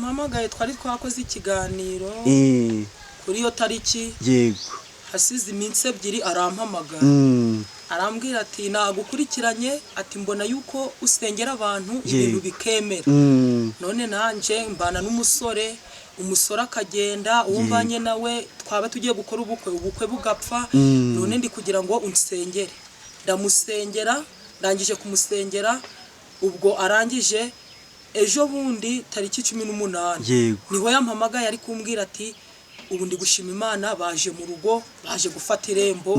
Yampamagaye, twari twakoze ikiganiro kuri iyo tariki. Hasize iminsi 2 arampamagara, arambwira ati: "Nagukurikiranye," ati: "Mbona yuko usengera abantu ibintu bikemera. None nanje mbana n'umusore, umusore akagenda, uwo mbanye nawe twaba tugiye gukora ubukwe, ubukwe bugapfa. None ndi kugira ngo unsengere." Ndamusengera, ndangije kumusengera, ubwo arangije ejo bundi tariki 18 niho yampamagaye ari kumbwira ati: "Ubu ndi gushima Imana, baje mu rugo, baje gufata irembo.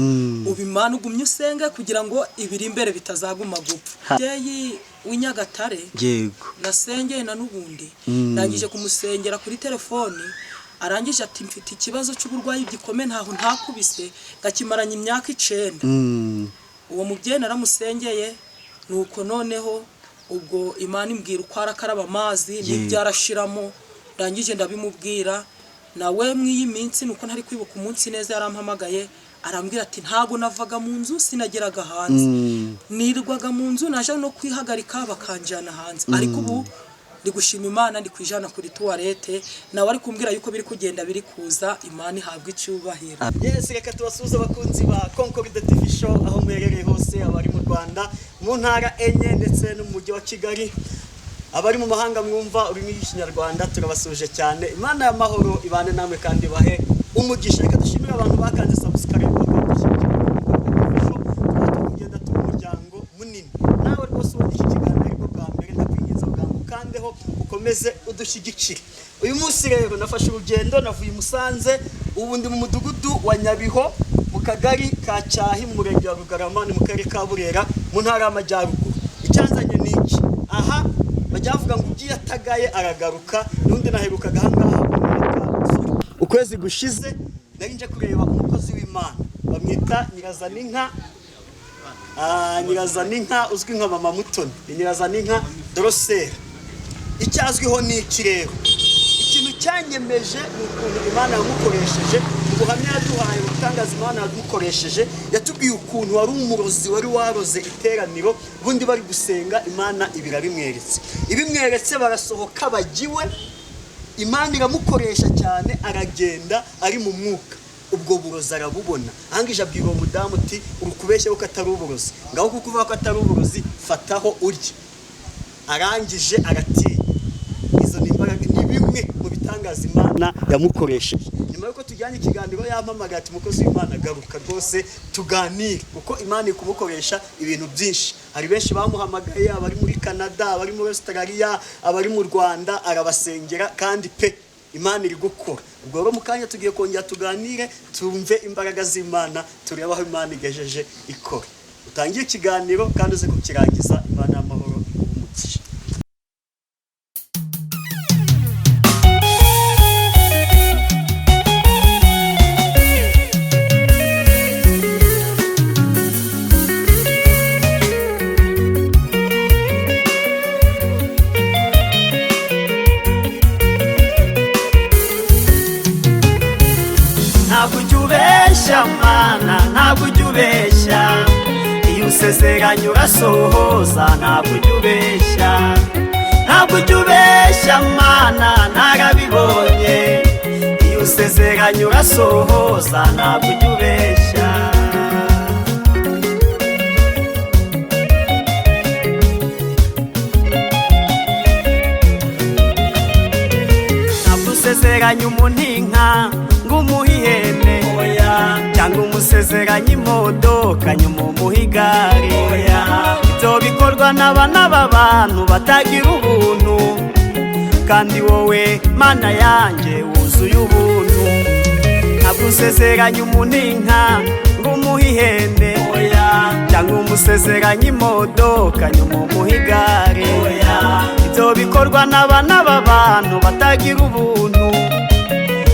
Ubu Imana ugumye usenge kugira ngo ibiri imbere bitazaguma gupfa." Mubyeyi w'Inyagatare nasengeye na n'ubundi ndangije kumusengera kuri telefoni, arangije ati: "Mfite ikibazo cy'uburwayi gikomeye, ntaho ntakubise, gakimaranye imyaka 9." Uwo mubyeyi naramusengeye, nuko noneho ubwo Imana imbwira uko arakaraba amazi n'ibyo arashiramo, ndangije ndabimubwira. Nawe mw'iyi minsi, nuko ntari kwibuka umunsi neza, yarampamagaye arambwira ati: "Ntago navaga mu nzu, sinageraga hanze, nirwaga mu nzu, naje no kwihagarika bakanjyana hanze, ariko ubu ndi gushima Imana, ndi kwijana kuri toilette." Nawe ari kumbwira yuko biri kugenda biri kuza. Imana ihabwa icyubahiro. Yes, reka tubasuhuze abakunzi ba Concord TV Show aho muherereye hose, abari mu Rwanda mu ntara enye ndetse no mu mujyi wa Kigali, abari mu mahanga mwumva ururimi rw'Ikinyarwanda, turabasuhuje cyane. Imana y'amahoro ibane namwe kandi bahe umugisha. Reka dushimire abantu bakanze subscribe, bakadushyigikira kuri Concord TV Show, tukaba turi kugenda tuba umuryango munini. Nawe rwose ubonye iki kiganiro aribwo bwa mbere, ndakwinginze kugira ngo ukandeho ukomeze udushyigikire. Uyu munsi rero nafashe urugendo, navuye i Musanze, ubu ndi mu mudugudu wa Nyabiho, mu kagari ka Cyahi, mu murenge wa Rugarama, ni mu karere ka Burera, mu ntara y'Amajyaruguru. Icyanzanye ni iki? Aha bajya bavuga ngo ugiye atagaye aragaruka. N'undi naherukaga aha ngaha umwaka, sorry, ukwezi gushize, nari nje kureba umukozi w'Imana bamwita Nyirazaninka. Nyirazaninka uzwi nka Mama Mutoni, ni Nyirazaninka Dorosera. Icyo azwiho ni iki rero? Ikintu cyanyemeje ni ukuntu Imana yamukoresheje. Mu buhamya yaduhaye, mu butangaza Imana yamukoresheje, yatubwiye ukuntu wari umurozi wari waroze iteraniro, ubundi bari gusenga, Imana ibirabimweretse, ibimweretse barasohoka bagiwe. Imana iramukoresha cyane, aragenda ari mu mwuka, ubwo burozi arabubona, arangije abwira uwo mudamu uti: "Uri kubeshya ko atari uburozi, ngaho kuko uvuga ko atari uburozi, fataho urye." Arangije aratinya. Izo ni imbaraga, ni bimwe mu bitangaza Imana yamukoresheje. Nyuma y'uko tujyanye ikiganiro, yampamagaye ati: "Umukozi w'Imana, garuka rwose tuganire," kuko Imana iri kumukoresha ibintu byinshi. Hari benshi bamuhamagaye, abari muri Canada, abari muri Australia, abari mu Rwanda, arabasengera kandi pe Imana iri gukora. Ubwo rero mu kanya tugiye kongera tuganire, tumve imbaraga z'Imana, turebe aho Imana igejeje ikora. Utangiye ikiganiro kandi uze kukirangiza. Imana y'amahoro iguhe umugisha. Ntabwo ujya ubeshya Mana, ntabwo ujya ubeshya. Iyo usezeranye urasohoza, ntabwo ujya ubeshya. Ntabwo ujya ubeshya Mana, narabibonye. Iyo usezeranye urasohoza, ntabwo ujya ubeshya. Ntabwo usezeranye umuntu inka ngo umuhe ihene, cyangwa umusezeranye imodoka nyuma umuhe igare. Ibyo bikorwa n'abana b'abantu batagira ubuntu, kandi wowe Mana yanjye wuzuye ubuntu. Ntabwo usezeranye umuntu inka ngo umuhe ihene, cyangwa umusezeranye imodoka nyuma umuhe igare. Ibyo bikorwa n'abana b'abantu batagira ubuntu,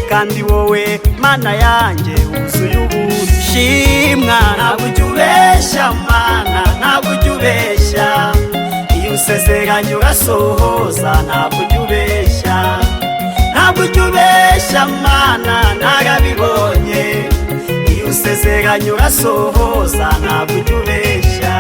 kandi wowe Mana yanjye wuzuye ubuntu. Shimwa, ntabwo ujya ubeshya Mana, ntabwo ujya ubeshya. Iyo usezeranye urasohoza, ntabwo ujya ubeshya. Ntabwo ujya ubeshya Mana, narabibonye. Iyo usezeranye urasohoza, ntabwo ujya ubeshya.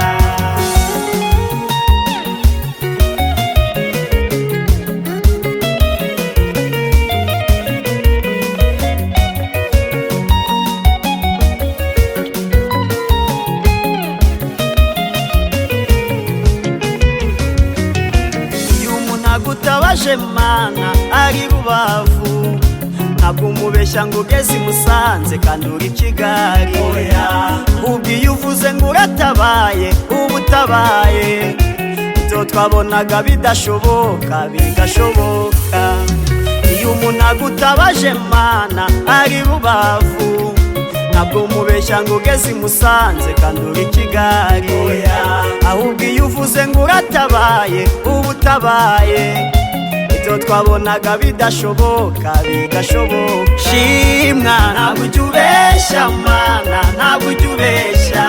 Mana ari Rubavu, ntabwo umubeshya ngo ugeze i Musanze kandi uri Kigali. Ubwo iyo uvuze ngo uratabaye uba utabaye, ibyo twabonaga bidashoboka bigashoboka. Iyo umuntu agutabaje Mana ari Rubavu, ntabwo umubeshya ngo ugeze i Musanze kandi uri Kigali. Ahubwo iyo uvuze ngo uratabaye uba utabaye, ibyo twabonaga bidashoboka bigashoboka. Shimwa ntabwo ujya ubeshya Mana, ntabwo ujya ubeshya,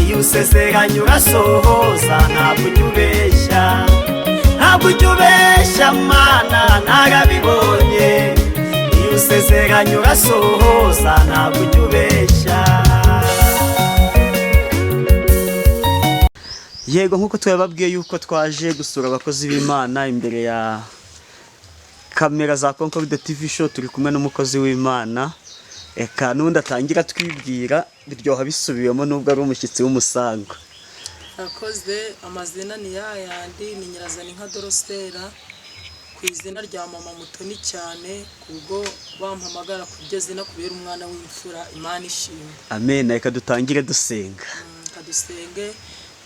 iyo usezeranye urasohoza, ntabwo ujya ubeshya, ntabwo ujya ubeshya Mana, narabibonye, iyo usezeranye urasohoza, ntabwo ujya ubeshya. Yego, nk'uko twababwiye yuko twaje gusura abakozi b'Imana imbere ya kamera za Concorde TV show, turi kumwe n'umukozi w'Imana. Eka n'undi atangira twibwira, biryoha bisubiwemo nubwo ari umushyitsi w'umusango. Akoze amazina ni yayandi, ni Nyirazaninka Dorosera ku izina rya mama Mutoni cyane, kubwo bampamagara ku iryo zina kubera umwana w'imfura. Imana ishimwe. Amen. Reka dutangire dusenga. Kadusenge.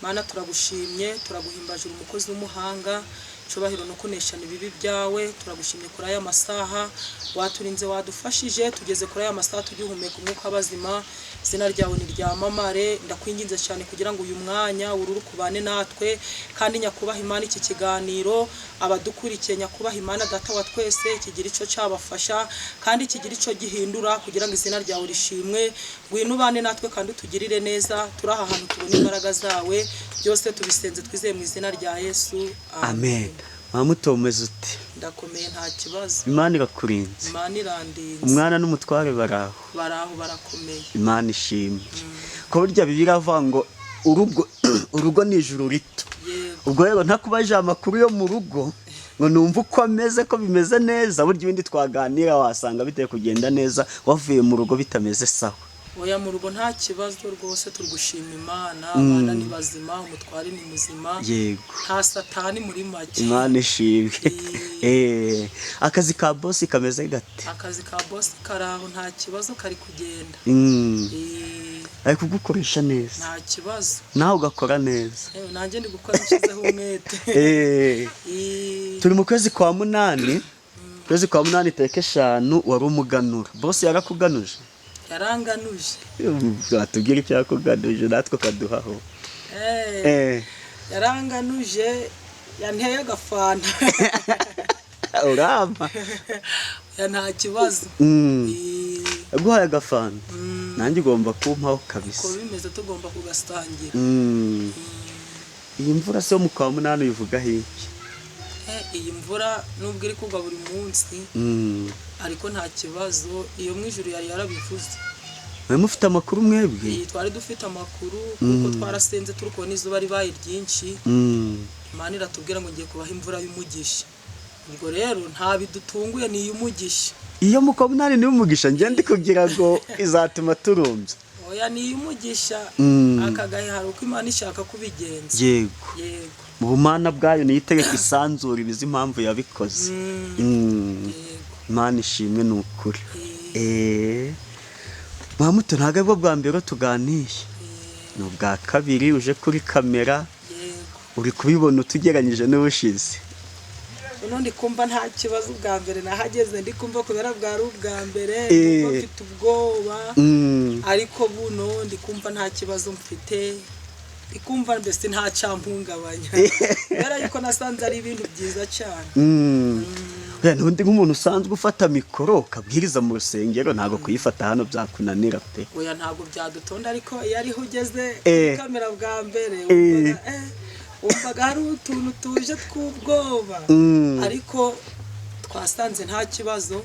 Mana turagushimye, turaguhimbajura umukozi w'umuhanga, cyubahiro no kuneshana ibibi byawe. Turagushimye kuri aya masaha waturinze, wadufashije tugeze kuri aya masaha tugihumeka umwuka w'abazima. Izina ryawe ni ryamamare. Ndakwinginze cyane kugira ngo uyu mwanya ururu kubane natwe, kandi nyakubaha Imana iki kiganiro abadukurikiye, nyakubaha Imana data wa twese, kigira icyo cyabafasha kandi kigira icyo gihindura kugira ngo izina ryawe rishimwe. Ngwino ubane natwe kandi utugirire neza, turi aha hantu tubone imbaraga zawe. Byose tubisenze twizeye mu izina rya Yesu, amen. Mama umeze ute? Ndakomeye nta kibazo. Imana irakurinze. Imana irandinze. Umwana n'umutware baraho. Baraho barakomeye. Imana ishimwe. Ko burya Bibiliya iravuga ngo urugo ni ijuru rito. Ubwo rero ntakubaje amakuru yo mu rugo ngo numve uko ameze, ko bimeze neza, burya ibindi twaganira wasanga biteye kugenda neza wavuye mu rugo bitameze sawa. Oya, mu rugo nta kibazo rwose, turi gushima Imana, abana ni bazima, umutware ni muzima. Yego. Nta satani muri make. Imana ishimwe. Akazi ka bosi kameze gate? Akazi ka bosi karaho nta kibazo, kari kugenda. Ari kugukoresha neza? Nta kibazo. Nawe ugakora neza? Nanjye ndi gukora nshyizeho umwete. Turi mu kwezi kwa munani, kwezi kwa munani tariki 5 wari umuganura. Bosi yarakuganuje? Yaranganuje. Watubwira icyo yakuganuje natwe ukaduhaho. Yaranganuje, yanteye agafanta. Urama. Ya nta kibazo. Yaguhaye agafanta, nanjye ugomba kumpaho kabisa. Uko bimeze tugomba kugasangira. Iyi mvura se yo mu kwa munani uyivugaho iki? Iyi mvura nubwo iri kugwa buri munsi, ariko nta kibazo, iyo mu ijuru yari yarabivuze. Mwe mufite amakuru mwebwe? Twari dufite amakuru kuko twarasenze turi kubona izuba ribaye ryinshi. Imana iratubwira ngo ngiye kubaha imvura y'umugisha. Ubwo rero nta bidutunguye, ni iy'umugisha. Iyo mu kwa munani ni umugisha, njye ndi kugira ngo izatuma turumbya. Oya, ni iy'umugisha. Aka gahe hari uko Imana ishaka kubigenza. Yego. Yego. Mu bumana bwayo niyo itegeka isanzura, ibizi impamvu yabikoze. Imana ishimwe ni ukuri. Muto ntabwo aribwo bwa mbere tuganiye, ni ubwa kabiri uje kuri kamera. Uri kubibona utugeranyije n'ubushize? Uno ndi kumva nta kibazo. Ubwa mbere nahageze ndi kumva kubera bwari ubwa mbere mfite ubwoba, ariko buno ndi kumva nta kibazo mfite, ndi kumva mbese nta cyampungabanya kubera yuko nasanze ari ibintu byiza cyane. N'undi nk'umuntu usanzwe ufata mikoro ukabwiriza mu rusengero, ntabwo kuyifata hano byakunanira pe. Oya, ntabwo byadutonda, ariko iyo ariho ugeze kamera bwa mbere wumvaga hari utuntu tuje tw'ubwoba, ariko twasanze nta kibazo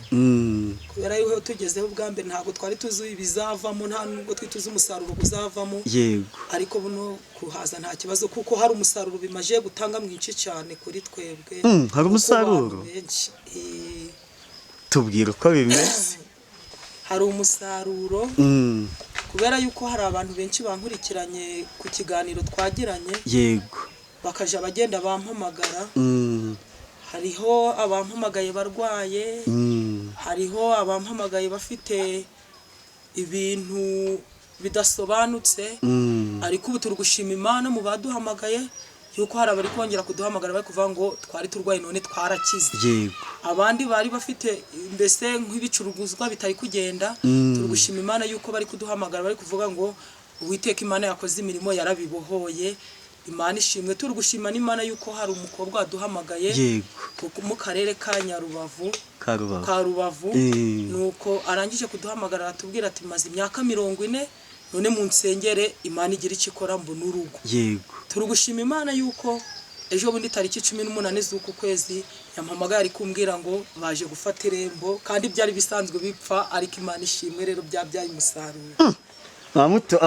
kubera yuko tugezeho ubwa mbere ntabwo twari tuzi ibizavamo, nta nubwo twari tuzi umusaruro uzavamo. Yego. Ariko buno kuhaza nta kibazo kuko hari umusaruro bimaze gutanga mwinshi cyane kuri twebwe. Hari umusaruro? Tubwira uko bimeze. Hari umusaruro kubera yuko hari abantu benshi bankurikiranye ku kiganiro twagiranye. Yego. Bakaja bagenda bampamagara. Hariho abampamagaye barwaye, hariho abampamagaye bafite ibintu bidasobanutse, ariko ubu turi gushima Imana mu baduhamagaye yuko hari abari kongera kuduhamagara bari kuvuga ngo twari turwaye none twarakize. Abandi bari bafite mbese nk'ibicuruzwa bitari kugenda, turi gushima Imana yuko bari kuduhamagara bari kuvuga ngo Uwiteka Imana yakoze imirimo, yarabibohoye, Imana ishimwe. Turi gushima n'Imana yuko hari umukobwa waduhamagaye mu karere ka Nyarubavu, Karubavu. ka Rubavu. Nuko arangije kuduhamagara aratubwira ati maze imyaka 40 none mu nsengere Imana igira icyo ikora mbona urugo. Turi gushima Imana yuko ejo bundi tariki 18 z'uku kwezi yampamagaye ari kumbwira ngo baje gufata irembo, kandi byari bisanzwe bipfa, ariko Imana ishimwe rero byabyaye umusaruro. Mamuto,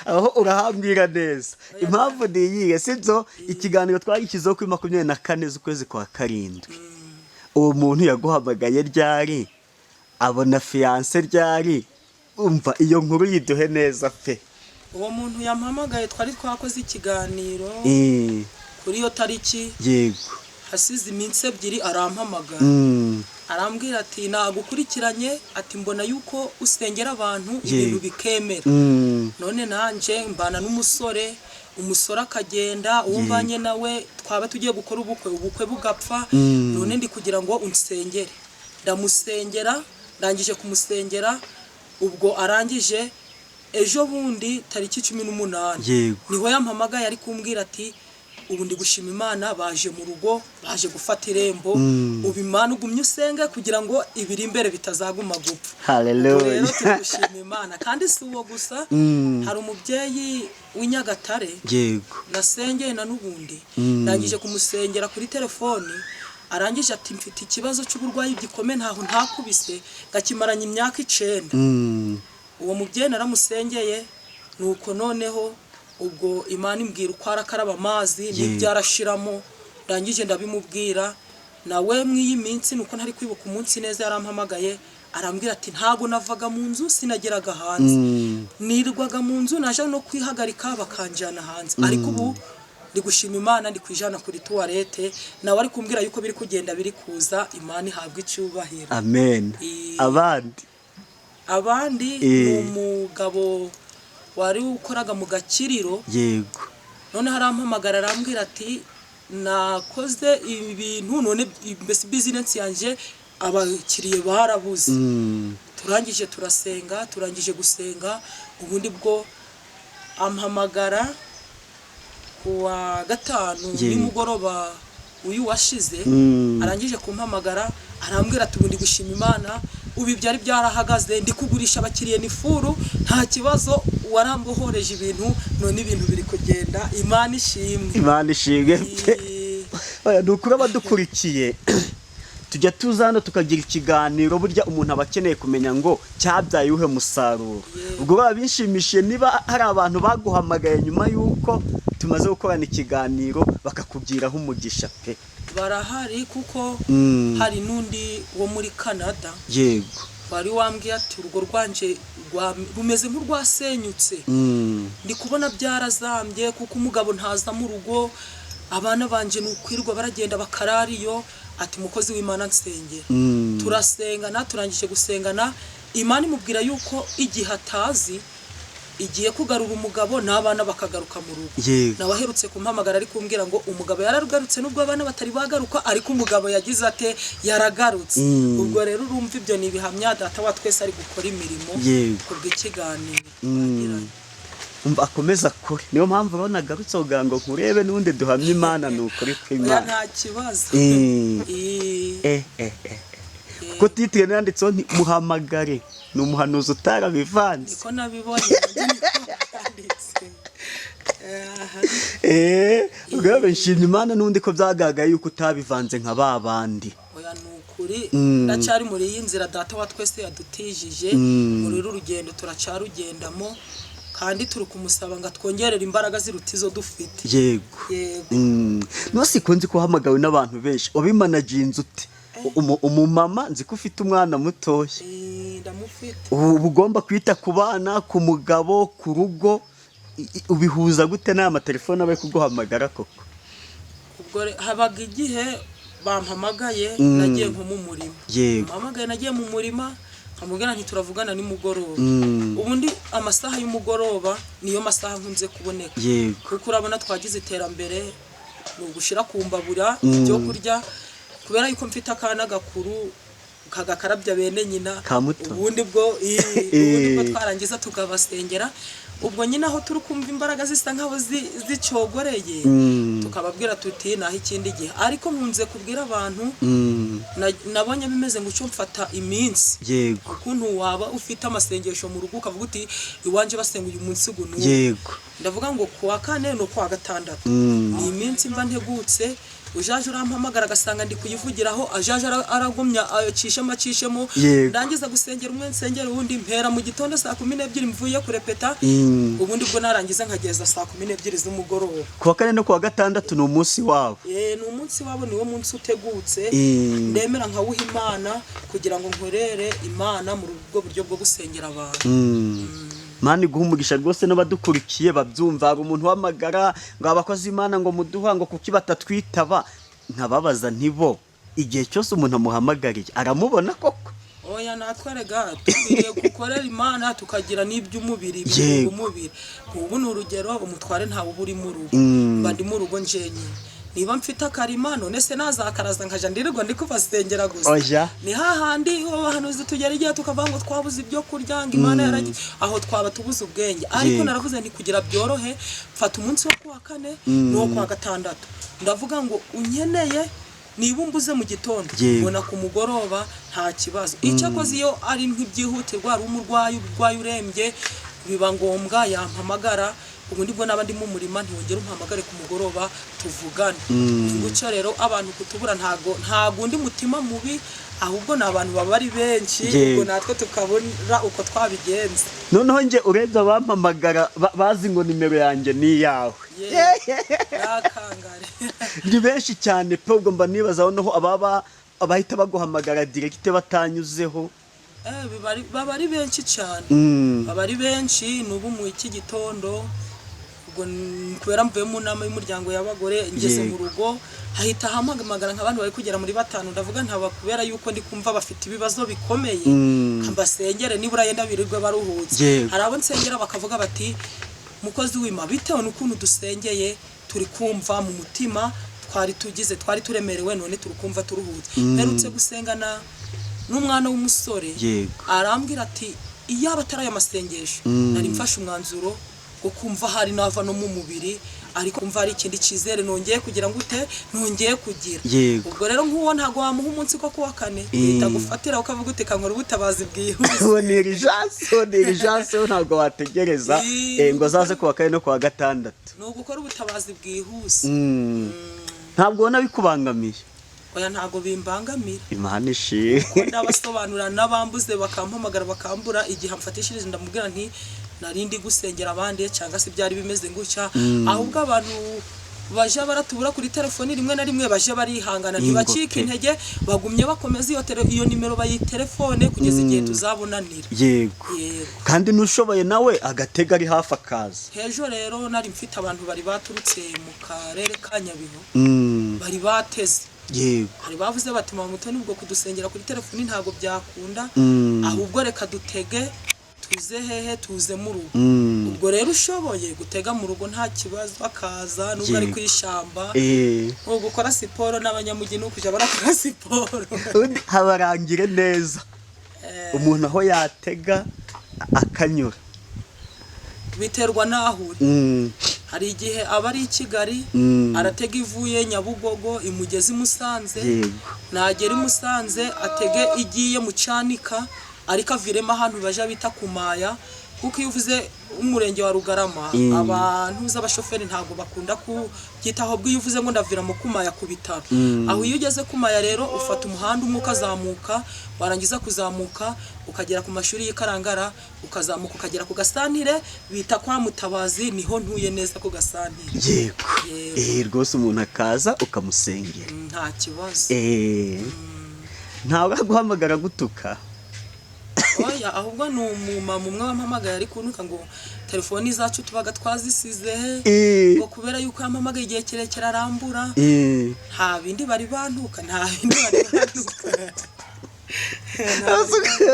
aho urahambwira neza. Impamvu ni iyihe? Sibyo, ikiganiro twagishyizeho kuri 24 z'ukwezi kwa karindwi. Uwo muntu yaguhamagaye ryari? Abona fiancé ryari? Umva iyo nkuru yiduhe neza pe. Uwo muntu yampamagaye twari twakoze ikiganiro kuri iyo tariki, hasize iminsi 2 arampamagara, arambwira ati nagukurikiranye, ati mbona yuko usengera abantu ibintu bikemera, none nanje mbana n'umusore, umusore akagenda, uwo mbanye nawe twaba tugiye gukora ubukwe, ubukwe bugapfa, none ndi kugira ngo unsengere. Ndamusengera, ndangije kumusengera, ubwo arangije ejo bundi tariki 18 niho yampamagaye ari kumbwira ati ubu ndi gushima Imana, baje mu rugo, baje gufata irembo, ubu Imana ugumye usenge kugira ngo ibiri imbere bitazaguma gupfa. Hallelujah. Ubwo rero turi gushima Imana. Kandi si uwo gusa, hari umubyeyi w'Inyagatare nasengeye na n'ubundi, ndangije kumusengera kuri telefoni, arangije ati mfite ikibazo cy'uburwayi gikomeye, ntaho ntakubise, gakimaranye imyaka 9. Uwo mubyeyi naramusengeye, nuko noneho ubwo Imana imbwira uko arakaraba amazi n'ibyo arashiramo, ndangije ndabimubwira. Nawe mw'iyi minsi, nuko ntari kwibuka umunsi neza, yarampamagaye arambwira ati ntago navaga mu nzu, sinageraga hanze, nirwaga mu nzu, naje no kwihagarika bakanjyana hanze, ariko ubu ndi gushima Imana, ndi kwijana kuri toilette. Nawe ari kumbwira yuko biri kugenda biri kuza, Imana ihabwa icyubahiro. Amen. Abandi? Abandi ni umugabo wari ukoraga mu gakiriro, noneho arampamagara arambwira ati nakoze ibintu none mbese business yanjye abakiriye barabuze. Turangije turasenga, turangije gusenga, ubundi bwo ampamagara ku wa gatanu nimugoroba uyu washize. Arangije kumpamagara arambwira ati ubu ndi gushima Imana, ubu ibyari byarahagaze, ndi kugurisha abakiriya ni full, nta kibazo, warambohoreje ibintu, none ibintu biri kugenda, Imana ishimwe. Imana ishimwe pe. Oya, ni ukuri abadukurikiye, tujya tuza hano tukagira ikiganiro, burya umuntu aba akeneye kumenya ngo cyabyaye uwuhe musaruro. Ubwo baba bishimishije niba hari abantu baguhamagaye nyuma y'uko tumaze gukorana ikiganiro bakakubwiraho umugisha pe. Barahari, kuko hari n'undi wo muri Canada wari wambwiye ati urugo rwanje rumeze nk'urwasenyutse, ndi kubona byarazambye kuko umugabo ntaza mu rugo, abana banje ni ukwirwa baragenda bakarara iyo, ati mukozi w'Imana nsengera. Turasengana, turangije gusengana, Imana imubwira yuko igihe atazi igiye kugarura umugabo n'abana bakagaruka mu rugo. Nawe aherutse kumpamagara ari kumbwira ngo umugabo yaragarutse, nubwo abana batari bagaruka, ariko umugabo yagize ate, yaragarutse. Ubwo rero urumva ibyo ni ibihamya Data wa twese ari gukora imirimo kubw'ikiganiro twagiranye. Umva, akomeza akore, niyo mpamvu urabona agarutse kugira ngo nkurebe n'ubundi duhamye Imana, ni ukuri Oya, kw'Imana. nta kibazo. Kuko titre yanditseho nti muhamagare ni umuhanuzi utarabivanze. Niko nabibonye nanjye, niko byanditse. Aha. Ubwo rero nshimye Imana n'ubundi ko byagaragaye yuko utabivanze nka ba bandi. Oya, ni ukuri, ndacyari muri iyi nzira Data wa twese yadutijije. Muri uru rugendo turacyarugendamo, kandi turi kumusaba ngo atwongerere imbaraga ziruta izo dufite. Yego. Nose ko nzi ko uhamagawe n'abantu benshi, wabimanaginze ute? Umumama nzi ko ufite umwana mutoya. Ndamufite. Ubu ugomba kwita ku bana, ku mugabo, ku rugo, ubihuza gute n'aya matelefone aba ari kuguhamagara koko? Ubwo habaga igihe bampamagaye nagiye nko mu murima. Bampamagaye nagiye mu murima, nkamubwira nti turavugana nimugoroba. Ubundi amasaha y'umugoroba niyo masaha nkunze kuboneka. Kuko urabona twagize iterambere, ni ugushira ku mbabura ibyo kurya, kubera yuko mfite akana gakuru kagakarabya bene nyina. Ubundi bwo twarangiza tukabasengera. Ubwo nyine aho turi kumva imbaraga zisa nkaho zicogoreye, tukababwira tuti naho ikindi gihe. Ariko nkunze kubwira abantu, nabonye bimeze ngo ucyo mfata iminsi. Ukuntu waba ufite amasengesho mu rugo ukavuga uti iwanje basenga uyu munsi guno. Ndavuga ngo kuwa kane no kuwa gatandatu ni iminsi mba ntegutse. Ujaje urampamagara agasanga ndi kuyivugiraho, ajaje aragumya acishemo acishemo, ndangiza gusengera umwe nsengera uwundi, mpera mu gitondo saa 12 mvuye kurepeta, ubundi bwo narangiza nkageza saa 12 z'umugoroba. Kuwa kane no kuwa gatandatu ni umunsi wabo. Ni umunsi wabo, niwo munsi utegutse. Ndemera nkawuha Imana kugira ngo nkorere Imana mu ubwo buryo bwo gusengera abantu. Mana iguha umugisha rwose, n'abadukurikiye babyumva. Hari umuntu uhamagara ngo abakozi Imana ngo muduha ngo kuki batatwitaba, nkababaza ntibo igihe cyose umuntu amuhamagariye aramubona koko? Oya, natwe rega dukwiriye gukorera Imana tukagira n'iby'umubiri bitunga umubiri. Ubu ni urugero, umutware ntawe uba uri mu rugo, mba ndi mu rugo njenyine. Niba mfite akarima, none se nazakaraza nkaja ndirirwa ndi kubasengera gusa? Ni hahandi abahanuzi tugera igihe tukavuga ngo twabuze ibyo kurya, ngo Imana yaragiye, aho twaba tubuze ubwenge. Ariko naravuze nti kugira byorohe, mfata umunsi wo kuwa kane n'uwo kuwa gatandatu, ndavuga ngo unkeneye niba umbuze mu gitondo mbona ku mugoroba nta kibazo. Icyakoze iyo ari nk'ibyihutirwa, ari umurwayi urwaye urembye, biba ngombwa yampamagara. Ubundi bwo naba ndi mu murima ntiwongere umpamagare ku mugoroba tuvugane. Gutyo rero abantu kutubura ntago undi mutima mubi, ahubwo ni abantu baba ari benshi, ubwo natwe tukabura uko twabigenza. Noneho nge urebye abampamagara bazi ngo nimero yanjye ni iyawe. Nakangare. Ni benshi cyane pe, ubwo mba nibaza noneho ababa abahita baguhamagara direct batanyuzeho. Baba ari benshi cyane. Baba ari benshi. N'ubu mu iki gitondo ubwo kubera mvuye mu nama y'umuryango y'abagore ngeze mu rugo, hahita hamagara nk'abantu bari kugera muri batanu. Ndavuga ntaba kubera yuko ndi kumva bafite ibibazo bikomeye, mbasengere nibura yenda birirwe baruhutse. Hari abo nsengera bakavuga bati mukozi w'Imana, bitewe n'ukuntu dusengeye turi kumva mu mutima twari tugize, twari turemerewe, none turi kumva turuhutse. Mperutse gusengana n'umwana w'umusore, arambwira ati iyaba atari aya masengesho nari mfashe umwanzuro wo kumva hari nava no mu mubiri, ariko kumva hari ikindi cyizere nongeye kugira ngo ute nongeye kugira. Ubwo rero nk'uwo ntago wamuha umunsi ko kuwa kane, uhita gufatira ukavuga uti kankora ubutabazi bwihuse. Ni irijanse, ntabwo wategereza ngo azaze kuwa kane no kuwa gatandatu. Ni ugukora ubutabazi bwihuse. Ntabwo ubona bikubangamiye? Oya, ntago bimbangamira. Imana ishimwe. Kuko ndabasobanurira n'abambuze bakampamagara bakambura, igihe amfatishirije ndamubwira nti nari ndi gusengera abandi cyangwa se byari bimeze gutya. Ahubwo abantu baje baratubura kuri telefoni rimwe na rimwe baje barihangana, ntibacike intege, bagumye bakomeza iyo nimero bayitelefone kugeza igihe tuzabonanira. Yego. Kandi n'ushoboye nawe agatega ari hafi akaza. Hejo rero nari mfite abantu bari baturutse mu karere ka Nyabihu, bari bateze. Hari bavuze bati mama Mutoni ubwo kudusengera kuri telefoni ntago byakunda, ahubwo reka dutege tuze hehe, tuze mu rugo. Ubwo rero ushoboye gutega mu rugo nta kibazo akaza, nubwo ari kwishamba. Gukora siporo n'abanyamujyi ni ukuja barakora siporo. Habarangire neza. Umuntu aho yatega akanyura. Biterwa naho uri. Hari igihe aba ari i Kigali, aratega ivuye Nyabugogo imugeze i Musanze, nagera i Musanze atege igiye mu Cyanika, ariko aviremo ahantu baja bita Kumaya, kuko iyo uvuze umurenge wa Rugarama abantu z'abashoferi ntago bakunda kubyitaho, bwo iyo uvuze ngo ndavira mu Kumaya ku bitaro. Aho iyo ugeze Kumaya rero ufata umuhanda umwe ukazamuka, warangiza kuzamuka ukagera ku mashuri y'Ikarangara, ukazamuka ukagera ku gasantire bita kwa Mutabazi, niho ntuye neza ku gasantire. Yego. Rwose umuntu akaza ukamusengera. Nta kibazo. Ntawe aguhamagara gutuka. Oya, ahubwo ni umumama umwe wampamagaye ari kuntuka ngo telefoni zacu tubaga twazisize he, ngo kubera yuko yampamagaye igihe kirekire arambura. Nta bindi bari bantuka, nta bindi bari bantuka.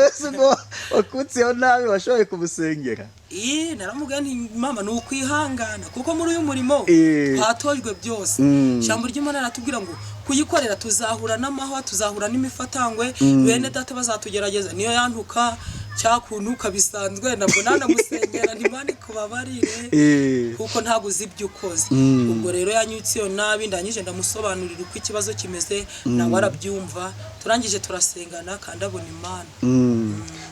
Ese ubwo wakutseho nabi washoboye kumusengera? Ii, naramubwiye nti mama, ni ukwihangana kuko muri uyu murimo twatojwe byose. Ijambo ry'Imana riratubwira ngo kuyikorera tuzahura n'amahwa, tuzahura n'imifatangwe, bene data bazatugerageza. Niyo yantuka cyakuntuka bisanzwe, nabwo nanamusengera nti Imana ikubabarire, kuko ntabwo uzi ibyo ukoze. Ubwo rero yanyutse iyo nabi, ndangije ndamusobanurira uko ikibazo kimeze, nawe arabyumva, turangije turasengana kandi abona Imana.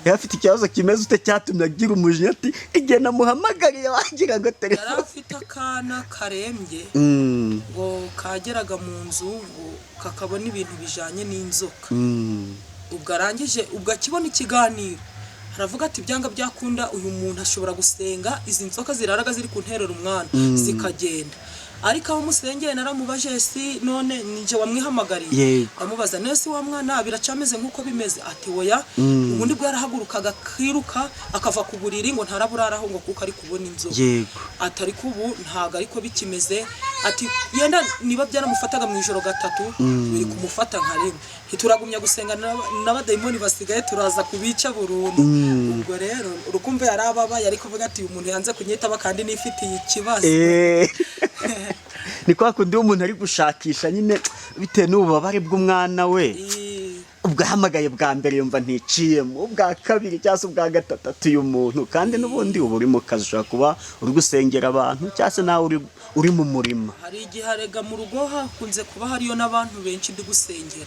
Yari afite ikibazo kimeze ute cyatumye agira umujinya ati igihe namuhamagariye wagira ngo Yari telefone? afite akana karembye, ngo kageraga mu nzu ngo kakabona ibintu bijanye n'inzoka. Ubwo arangije, ubwo akibona ikiganiro aravuga ati byanga byakunda uyu muntu ashobora gusenga izi nzoka ziraraga ziri kunterera umwana zikagenda. Ariko aho musengeye naramubaje, si none ninje wamwihamagariye? Amubaza none si wa mwana biracameze nk'uko bimeze? Ati oya, ubundi bwo yarahagurukaga akiruka akava ku buriri ngo ntaraburaraho ngo kuko ari kubona inzoka. Ati ariko ubu ntabwo ariko bikimeze. Ati yenda niba byaramufataga mu ijoro gatatu, biri kumufata nka rimwe. Ntituragumya gusenga n'abadayimoni basigaye turaza kubica burundu. Ubwo rero urukumva yari ababaye, ariko kuvuga ati uyu muntu yanze kunyitaba kandi nifitiye ikibazo. Ni kwa kundi umuntu ari gushakisha nyine bitewe n'ububabare bw'umwana we. Ubwo ahamagaye bwa mbere yumva nticiyemo, ubwa kabiri cyangwa se ubwa gatatu atuye umuntu, kandi n'ubundi uba uri mu kazi, ushobora kuba uri gusengera abantu cyangwa se nawe uri mu murima. Hari igihe arega mu rugo hakunze kuba hariyo n'abantu benshi ndi gusengera,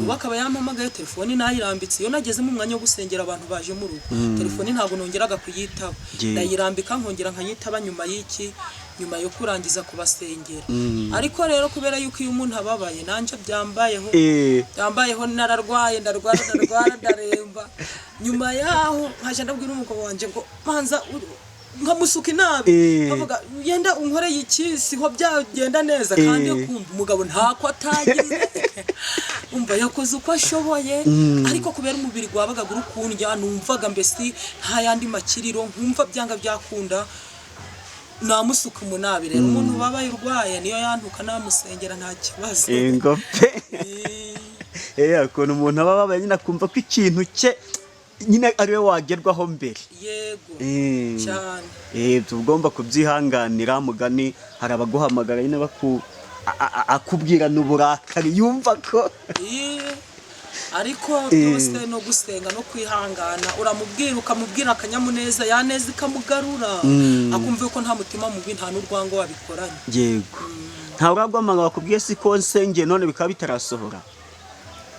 ubu akaba yampamagaye telefoni nayirambitse. Iyo nageze mu mwanya wo gusengera abantu baje mu rugo, telefoni ntabwo nongeraga kuyitaba. Ndayirambika nkongera nkayitaba nyuma y'iki, nyuma yo kurangiza kubasengera. Ariko rero kubera yuko iyo umuntu ababaye, nanjye byambayeho, byambayeho, nararwaye, ndarwara, ndarwara, ndaremba. Nyuma yaho nkaja ndabwira umugabo wanjye ngo manza nkamusuka inabi, nkavuga yenda unkoreye iki siho byagenda neza. Kandi kumva umugabo ntako atagize, umva yakoze uko ashoboye, ariko kubera umubiri gwabaga uri kundya, numvaga mbese nta yandi makiriro, nkumva byanga byakunda namusuka umunabi. Rero umuntu ubabaye urwaye niyo yantuka namusengera nta kibazo. Ngo pe. Ukuntu umuntu aba ababaye nyine akumva ko ikintu cye nyine ariwe wagerwaho mbere. Yego, cyane. Tuba ugomba kubyihanganira. Mugani hari abaguhamagara nyine akubwirana uburakari yumva ko Ariko byose no gusenga no kwihangana, uramubwira, ukamubwira akanyamuneza, yaneza ikamugarura, akumva ko nta mutima mubi, nta n'urwango wabikoranye. Yego, ntawe uraguhamagara bakubwiye si ko nsengeye none bikaba bitarasohora?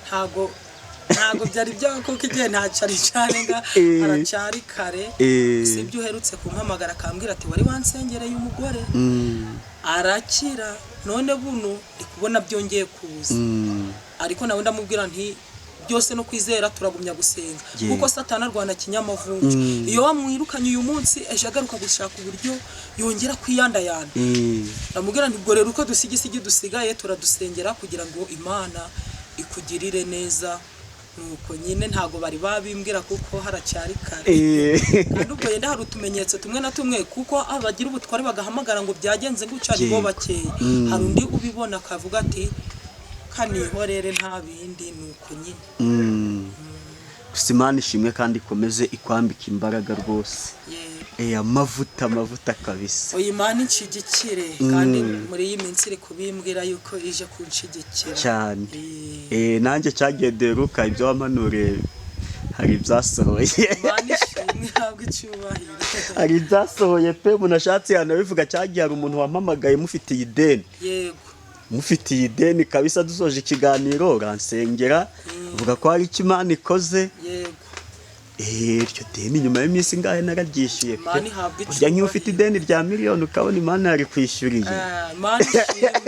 Ntago byari byaba kuko igihe ntacari cyarenga, haracyari kare. Si ibyo uherutse kumpamagara akambwira ati wari wansengereye umugore arakira, none buno ndi kubona byongeye kuza. Ariko nawe ndamubwira nti byose no kwizera, turagumya gusenga, kuko Satani arwana kinyamavunja. Iyo wamwirukanye uyu munsi, ejo agaruka gushaka uburyo yongera kwiyandayanda. Ndamubwira nti ubwo rero uko dusigisigi dusigaye turadusengera kugira ngo Imana ikugirire neza. Nuko nyine ntago bari babimbwira kuko haracyari kare. Kandi ubwo yenda hari utumenyetso tumwe na tumwe, kuko abagira ubutware bagahamagara ngo byagenze gutya nibo bakeya. Hari undi ubibona akavuga ati kanihorere nta bindi, nuko nyine. Gusa Imana ishimwe kandi ikomeze ikwambika imbaraga rwose. Yego. Amavuta, amavuta kabisa. Oya, Imana inshigikire, kandi muri iyi minsi iri kubimbwira yuko ije kunshigikira. Cyane. Nanjye cyagiye deruka ibyo wampanuriye hari ibyasohoye. Imana ishimwe, ihabwe icyubahiro. Hari ibyasohoye pe, umuntu ashatse yanabivuga. Cyagiye hari umuntu wampamagaye mufitiye ideni. Mufitiye ideni kabisa, dusoje ikiganiro uransengera uvuga ko hari icyo Imana ikoze. Iryo deni nyuma y'iminsi ingahe nararyishyuye pe. Imana ihabwe Burya nk'iyo ufite icyubahiro. ideni rya miliyoni ukabona Imana yarikwishyuriye. Imana ishimwe.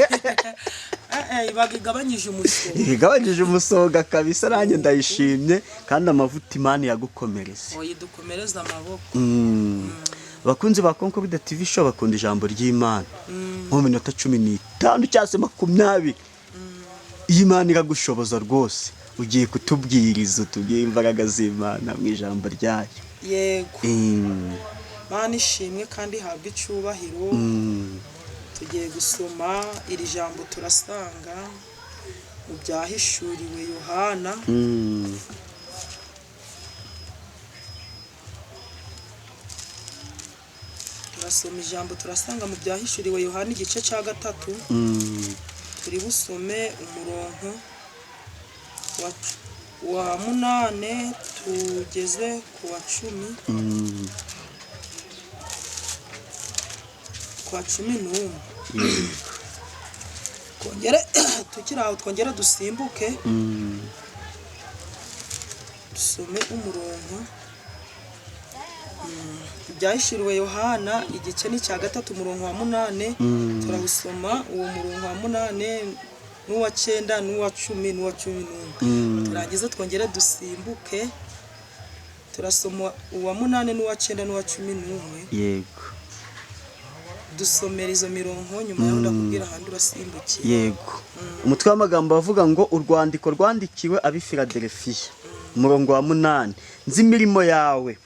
Ibaga igabanyije umusoro. Igabanyije umusonga kabisa, nanjye ndayishimye kandi amavuta Imana yagukomereze. Oya, dukomereze amaboko. Abakunzi ba Concorde TV Show bakunda ijambo ry'Imana. Nko mu minota 15 cyangwa se 20, iyi Imana iragushoboza rwose. Ugiye kutubwiriza, utubwire imbaraga z'Imana mu ijambo ryayo. Yego. Mana ishimwe kandi ihabwe icyubahiro. Tugiye gusoma iri jambo turasanga mu byahishuriwe Yohana. Turasoma ijambo turasanga mu byahishuriwe Yohana igice cya 3. Turi busome umurongo wa 8 tugeze ku wa 10. Kwa 11. Twongere tukiri aho, twongere dusimbuke dusome umurongo. Ibyahishuriwe Yohana igice ni cya 3 umurongo wa 8. Turawusoma uwo murongo wa 8 n'uwa 9 n'uwa 10 n'uwa 11. Turangiza twongere dusimbuke turasoma uwa 8 n'uwa 9 n'uwa 11. Yego. Dusomera izo mirongo nyuma yaho ndakubwira ahandi urasimbukiye. Yego. Umutwe w'amagambo avuga ngo urwandiko rwandikiwe ab'i Filadelfiya. Umurongo wa 8. Nzi imirimo yawe.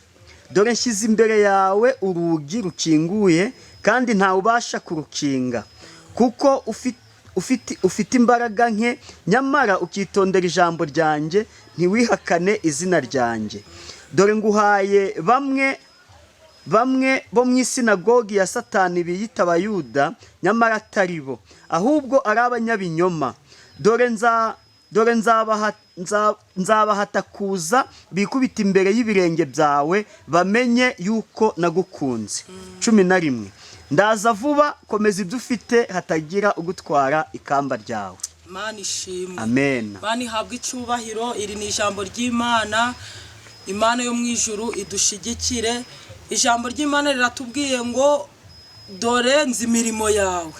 Dore nshyize imbere yawe urugi rukinguye kandi ntawe ubasha kurukinga, kuko ufite imbaraga nke, nyamara ukitondera ijambo ryanjye, ntiwihakane izina ryanjye. Dore nguhaye bamwe bo mu isinagogi ya Satani biyita Abayuda, nyamara atari bo, ahubwo ari abanyabinyoma. Dore nzabahata kuza bikubita imbere y'ibirenge byawe, bamenye yuko nagukunze. 11. Ndaza vuba, komeza ibyo ufite, hatagira ugutwara ikamba ryawe. Imana ishimwe. Amen. Imana ihabwe icyubahiro. Iri ni ijambo ry'Imana. Imana yo mu ijuru idushigikire. Ijambo ry'Imana riratubwiye ngo dore nzi imirimo yawe,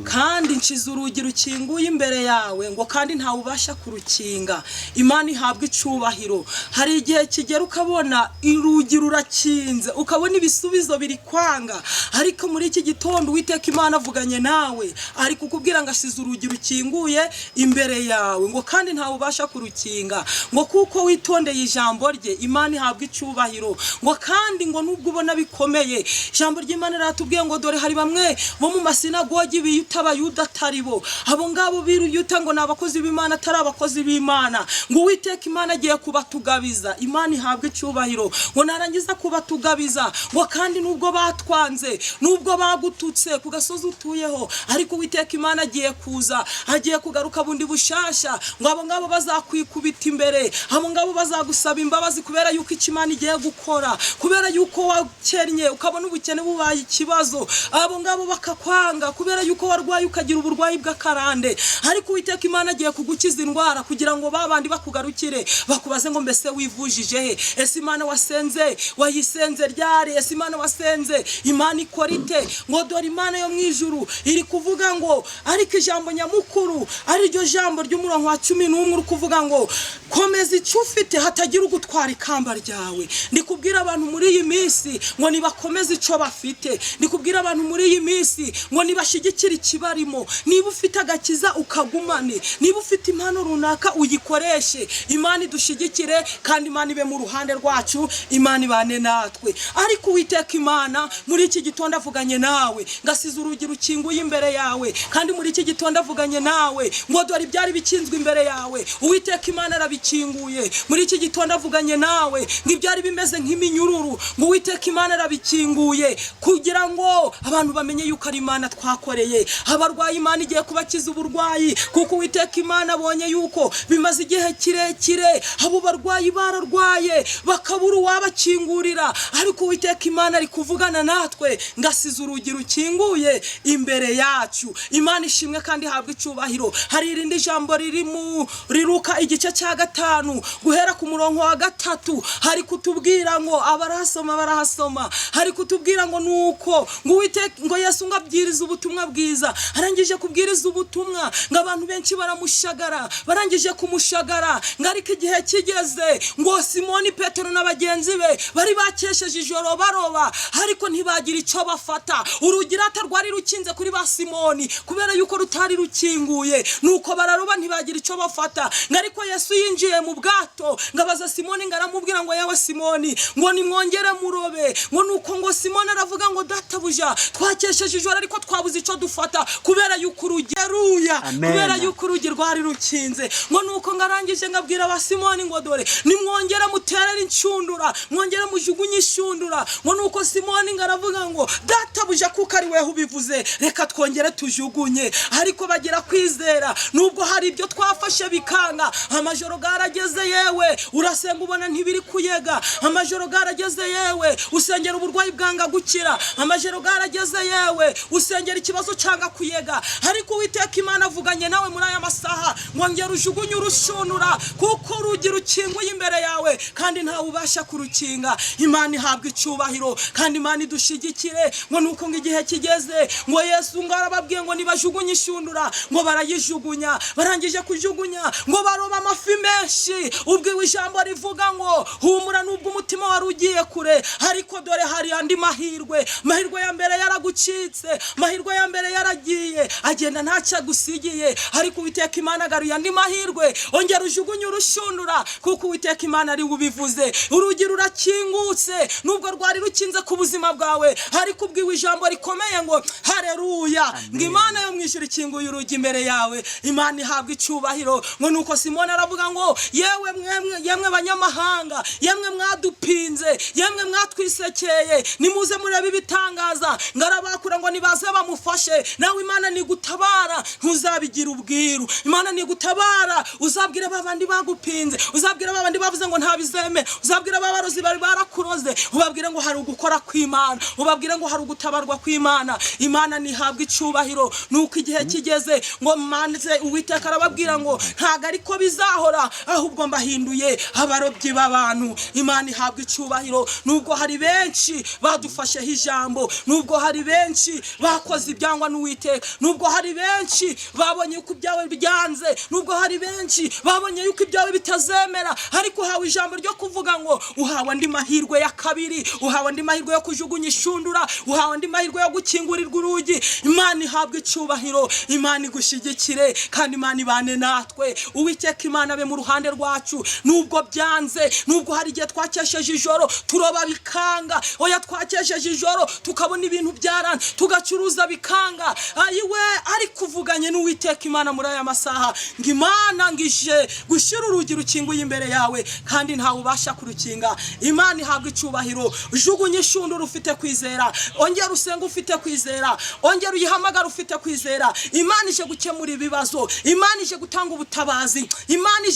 kandi nshize urugi rukinguye imbere yawe, ngo kandi ntawe ubasha kurukinga. Imana ihabwe icyubahiro. Hari igihe kigera ukabona urugi rurakinze, ukabona ibisubizo biri kwanga, ariko muri iki gitondo Uwiteka Imana avuganye nawe, ari kukubwira ngo ashize urugi rukinguye imbere yawe, ngo kandi ntawe ubasha kurukinga, ngo kuko witondeye ijambo rye. Imana ihabwe icyubahiro. Ngo kandi ngo nubwo ubona bikomeye, ijambo ry'Imana riratubwiye ngo dore hari bamwe bo mu masinagogi biyita Abayuda atari bo, abo ngabo biyita ngo ni abakozi b'Imana atari abakozi b'Imana, ngo Uwiteka Imana agiye kubatugabiza. Imana ihabwe icyubahiro. Ngo narangiza kubatugabiza, ngo kandi nubwo batwanze, nubwo bagututse ku gasozi utuyeho, ariko Uwiteka Imana agiye kuza, agiye kugaruka bundi bushasha, ngo abo ngabo bazakwikubita imbere, abo ngabo bazagusaba imbabazi kubera yuko icyo Imana igiye gukora, kubera yuko wakennye ukabona ubukene bubaye ikibazo, abo ngabo bakakwanga kubera yuko warwaye ukagira uburwayi bw'akarande, ariko Uwiteka Imana agiye kugukiza indwara kugira ngo babandi bakugarukire bakubaze ngo mbese wivujije he? Ese Imana wasenze wayisenze ryari? Ese Imana wasenze Imana ikora ite? Ngo dore Imana yo mu ijuru iri kuvuga ngo, ariko ijambo nyamukuru ari ryo jambo ry'umurongo wa 11 uri kuvuga ngo komeza icyo ufite hatagira ugutwara ikamba ryawe. Ndikubwira abantu muri iyi minsi ngo nibakomeze icyo bafite. Ndikubwira abantu muri iyi minsi ngo nibashigikire ikibarimo. Niba ufite agakiza ukagumane, niba ufite impano runaka uyikoreshe. Imana idushigikire kandi Imana ibe mu ruhande rwacu, Imana ibane natwe. Ariko Uwiteka Imana muri iki gitondo avuganye nawe, ngasize urugi rukinguye imbere yawe, kandi muri iki gitondo avuganye nawe ngo dore ibyari bikinzwe imbere yawe, Uwiteka Imana arabikinguye. Muri iki gitondo avuganye nawe ngo ibyari bimeze nk'iminyururu, ngo Uwiteka Imana arabikinguye kugira ngo abantu bamenye yuko ari Imana twakoreye. Abarwayi Imana igiye kubakiza uburwayi, kuko Uwiteka Imana abonye yuko bimaze igihe kirekire abo barwayi bararwaye bakabura uwabakingurira, ariko Uwiteka Imana ari kuvugana natwe ngasize urugi rukinguye imbere yacu. Imana ishimwe kandi ihabwe icyubahiro. Hari irindi jambo riri mu riruka igice cya 5 guhera ku murongo wa 3, hari kutubwira ngo abarahasoma barahasoma, hari kutubwira ngo nuko ngo Uwiteka ngo Yesu ngo abwirize ubutumwa bwiza. Arangije kubwiriza ubutumwa, ngo abantu benshi baramushagara. Barangije kumushagara, ngo ariko igihe kigeze ngo Simoni Petero na bagenzi be bari bakesheje ijoro baroba, ariko ntibagira icyo bafata. Urugi rata rwari rukinze kuri ba Simoni kubera yuko rutari rukinguye, nuko bararoba ntibagira icyo bafata. Ngo ariko Yesu yinjiye mu bwato, ngo abaza Simoni, ngo aramubwira ngo: "Yewe Simoni," ngo, "nimwongere murobe." Ngo nuko ngo Simoni aravuga ngo: "Databuja, twakesheje ijoro ariko twabuze icyo dufata kubera yuko urugi ruya." Amen. Kubera yuko urugi rwari rukinze. Ngo nuko ngo arangije ngo abwira ba Simoni ngo: "Dore nimwongere muterere inshundura, mwongere mujugunye inshundura." Ngo nuko Simoni ngo aravuga ngo: "Databuja, kuko ari weho ubivuze, reka twongere tujugunye." Ariko bagira kwizera, nubwo hari ibyo twafashe bikanga. Amajoro garageze, yewe urasenga ubona ntibiri kuyega. Amajoro garageze, yewe usengera uburwayi bwanga gukira. Amajoro garageze, yewe usengera ikibazo cyanga kuyega. Ariko Uwiteka Imana avuganye nawe muri aya masaha ngo: "Ngera ujugunye urushundura, kuko urugi rukinguye imbere yawe kandi ntawe ubasha kurukinga." Imana ihabwa icyubahiro kandi Imana idushigikire. Ngo nuko ngo igihe kigeze, ngo Yesu ngo arababwiye ngo nibajugunye inshundura, ngo barayijugunya. Barangije kujugunya, ngo baroba amafi menshi. Ubwiwe ijambo rivuga ngo: "Humura, nubwo umutima wari ugiye kure, ariko dore hari andi mahirwe." Mahirwe ya mbere yaragucitse, mahirwe ya mbere yaragiye, agenda ntacyo agusigiye, ariko Uwiteka Imana agaruye andi mahirwe. Ongera ujugunye urushundura, kuko Uwiteka Imana ari we ubivuze. Urugi rurakingutse nubwo rwari rukinze ku buzima bwawe, ariko ubwiwe ijambo rikomeye ngo: "Hareruya," ngo Imana yo mu ijuru ikinguye urugi imbere yawe. Imana ihabwa icyubahiro. Ngo nuko Simoni aravuga ngo: "Yewe mwemwe, yemwe banyamahanga, yemwe mwadupinze, yemwe mwatwisekeye, nimuze murebe ibitangaza." Ngo arabakura ngo nibaze bamufashe. Nawe Imana nigutabara ntuzabigira ubwiru. Imana nigutabara uzabwire ba bandi bagupinze, uzabwire ba bandi bavuze ngo ntabizeme, uzabwire ba barozi bari barakuroze, ubabwire ngo hari ugukora kw'Imana, ubabwire ngo hari ugutabarwa kw'Imana. Imana ntihabwa icyubahiro. Nuko igihe kigeze ngo manze Uwiteka arababwira ngo: "Ntabwo ariko bizahora, ahubwo mbahinduye abarobyi b'abantu." Imana ihabwa icyubahiro. Nubwo hari benshi badufasheho ijambo, nubwo hari benshi bakoze ibyangwa n'Uwiteka, nubwo hari benshi babonye yuko ibyawe byanze, nubwo hari benshi babonye yuko ibyawe bitazemera, ariko uhawe ijambo ryo kuvuga ngo uhawe andi mahirwe ya kabiri, uhawe andi mahirwe yo kujugunya inshundura, uhawe andi mahirwe yo gukingurirwa urugi. Imana ihabwa icyubahiro. Imana igushyigikire kandi Imana ibane natwe. Uwiteka Imana abe mu ruhande rwacu. Nubwo byanze, nubwo hari igihe twakesheje ijoro turoba bikanga, oya, twakesheje ijoro tukabona ibintu byaranze, tugacuruza bikanga, ayiwe, ariko uvuganye n'Uwiteka Imana muri aya masaha ngo Imana ngije gushyira urugi rukinguye imbere yawe kandi ntawe ubasha kurukinga. Imana ihabwa icyubahiro. Jugunya inshundura ufite kwizera, ongera usenge ufite kwizera, ongera uyihamagara ufite kwizera. Imana ije gukemura ibibazo, Imana ije gutanga ubutabazi, Imana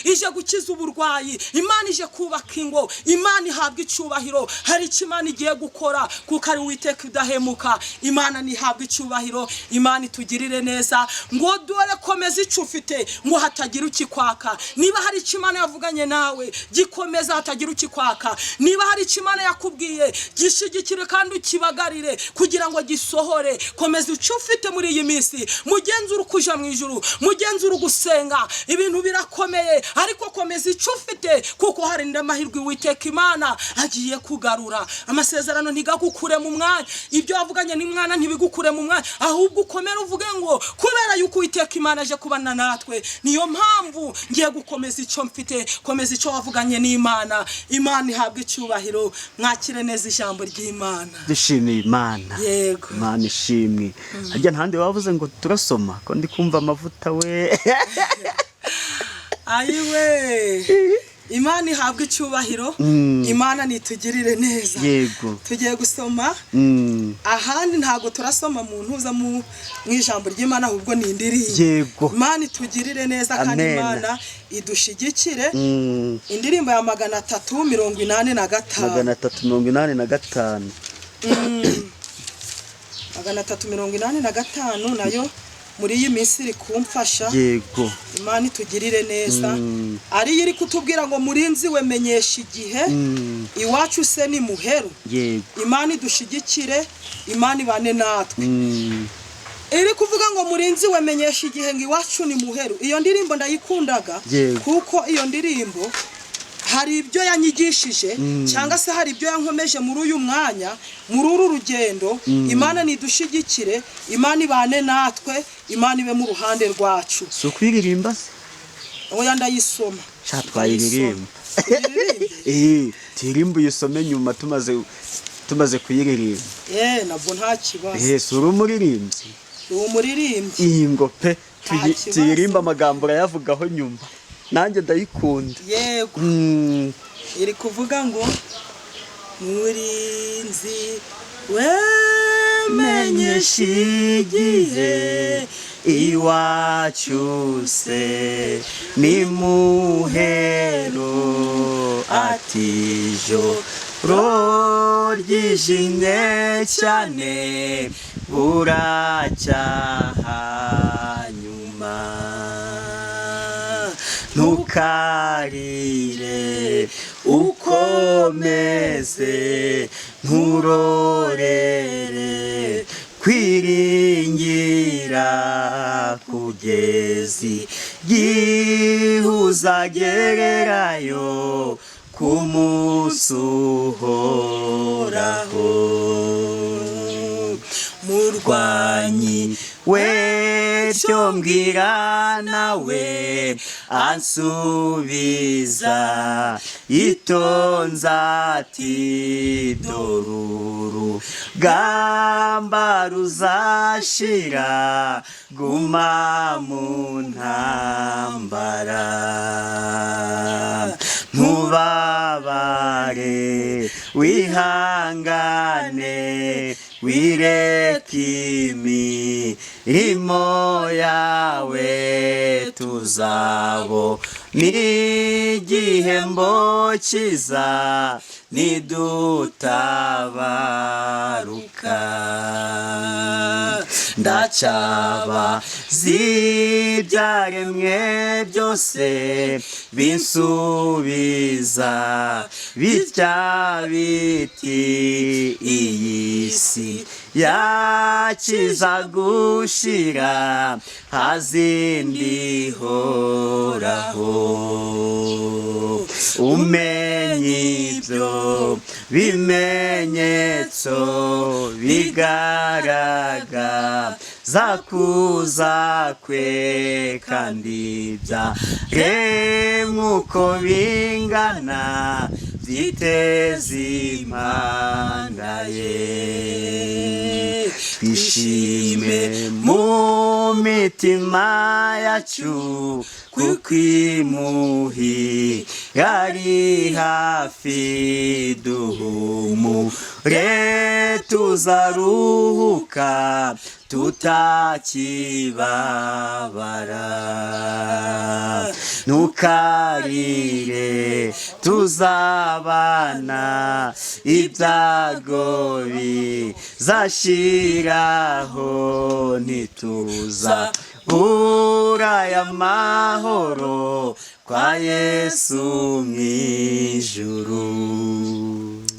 ije gukiza uburwayi, Imana ije kubaka ingo. Imana ihabwa icyubahiro. Hari icyo Imana igiye gukora kuko ari Uwiteka udahemuka. Imana ntihabwa icyubahiro. Imana itugirire neza. Ngo dore komeza icyo ufite, ngo hatagira ukikwaka. Niba hari icyo Imana yavuganye nawe, gikomeza hatagira ukikwaka. Niba hari icyo Imana yakubwiye, gishigikire kandi ukibagarire kugira ngo gisohore. Komeza icyo ufite muri iyi minsi. Mugenzure ukuja mu ijuru, mugenzure ugusenga. Ibintu birakomeye, ariko komeza icyo ufite kuko hari andi mahirwe Uwiteka Imana agiye kugarura. Amasezerano ntigagukure mu mwanya, ibyo wavuganye n'Imana ntibigukure mu mwanya, ahubwo ukomere uvuge ngo: "Kubera yuko Uwiteka Imana aje kubana natwe, niyo mpamvu ngiye gukomeza icyo mfite." Komeza icyo wavuganye n'Imana. Imana ihabwa icyubahiro. Mwakire neza ijambo ry'Imana. Dushimiye Imana. Yego. Imana ishimwe. Harya ntahandi wavuze ngo turasoma, ko ndi kumva amavuta we? Ayiwe, Imana ihabwa icyubahiro. Imana nitugirire neza. Tugiye gusoma ahandi, ntabwo turasoma mu ntuza mu ijambo ry'Imana, ahubwo ni indirimbo. Imana itugirire neza kandi Amen. Imana idushyigikire. Indirimbo ya 385. 385. 385 nayo. Muri iyi minsi iri kumfasha. Yego. Imana itugirire neza. Ariyo iri kutubwira ngo: "Murinzi we, menyesha igihe, iwacu se ni muheru?" Imana idushigikire, Imana ibane natwe. Iri kuvuga ngo: "Murinzi we, menyesha igihe, ngo iwacu ni muheru." Iyo ndirimbo ndayikundaga, kuko iyo ndirimbo hari ibyo yanyigishije, cyangwa se hari ibyo yankomeje muri uyu mwanya, muri uru rugendo. Imana nidushigikire, Imana ibane natwe, Imana ibe mu ruhande rwacu. Si ukuyiririmba se? Oya, ndayisoma. Sha, twayiririmba. Tuyiririmbe? Tuyirimbe, uyisome nyuma tumaze kuyiririmba. Nabwo nta kibazo. Si uri umuririmbyi? Ni umuririmbyi. Iyi ngo pe. Nta kibazo. Tuyirimbe, amagambo urayavugaho nyuma, nanjye ndayikunda. Yego. Iri kuvuga ngo: "Murinzi we, menyesha igihe, iwacu se ni muhero?" Ati: "Ijoro ryijimye cyane, buracyaha nyuma. Ntukarire, ukomeze, nturorere kwiringira, kugeza igihe uzagererayo ku munsi uhoraho." Murwanyi wecyo mbwira, nawe ansubiza yitonze ati: "Dore urugamba ruzashira, guma mu ntambara, ntubabare, wihangane, wireke imirimo yawe, tuzabo n'igihembo cyiza nidutabaruka." Ndacyaba z'ibyaremwe byose binsubiza bitya biti: "Iyi si yakiza gushira, hazindi horaho." Umenye ibyo bimenyetso bigaragaza kuza kwe, kandi byaremwe uko bingana byiteze impanda ye. Twishime mu mitima yacu, kuko imuhi yari hafi. Duhumure, tuzaruhuka tutakibabara. Ntukarire, tuzabana, ibyago bizashiraho, ntituza aya mahoro kwa Yesu mw'ijuru.